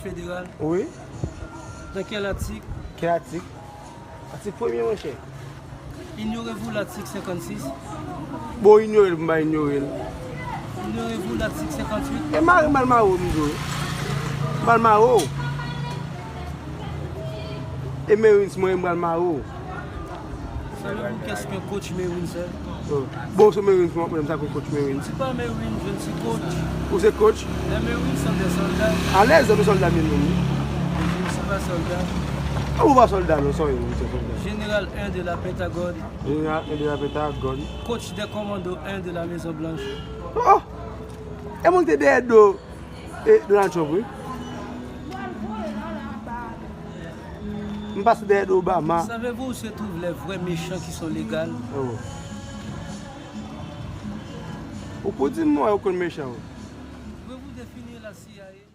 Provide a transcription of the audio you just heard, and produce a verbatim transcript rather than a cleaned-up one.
Fédéral. Wi. Dans quel article? Ki atik? Atik premye, monchè. Ignorez-vous l'article cinquante-six? Bon, inyore l pou m pa inyore l. Ignorez-vous l'article cinquante-huit? E mare m al mare w, m di w. M al mare w. E Merins, mwen, m al mare w. Savez-vous qu'est-ce qu'un coach Marines est? Oh. Bon, se Merins, mwen, mwen, sa kon coach Merins. Je ne suis pas Marine, je ne suis coach. Ou se coach? Les Marines sont des soldats. Alèz, nou sòlda menm, menm. Je ne suis pas soldat. A, ou pa sòlda, non, sorry, ou se sòlda. Général un de la Pentagone. Jeneral un de la Pentagone. Coach des commandos un de la Maison Blanche. Oh! E mwen ki te dèyè do e Donald Trump, wi. M pase dèyè do Obama. Savez-vous où se trouvent les vrais méchants qui sont légaux? Oh. Ou pou di m mwen ou konn mechan, wi. Pouvez-vous définir la C I A?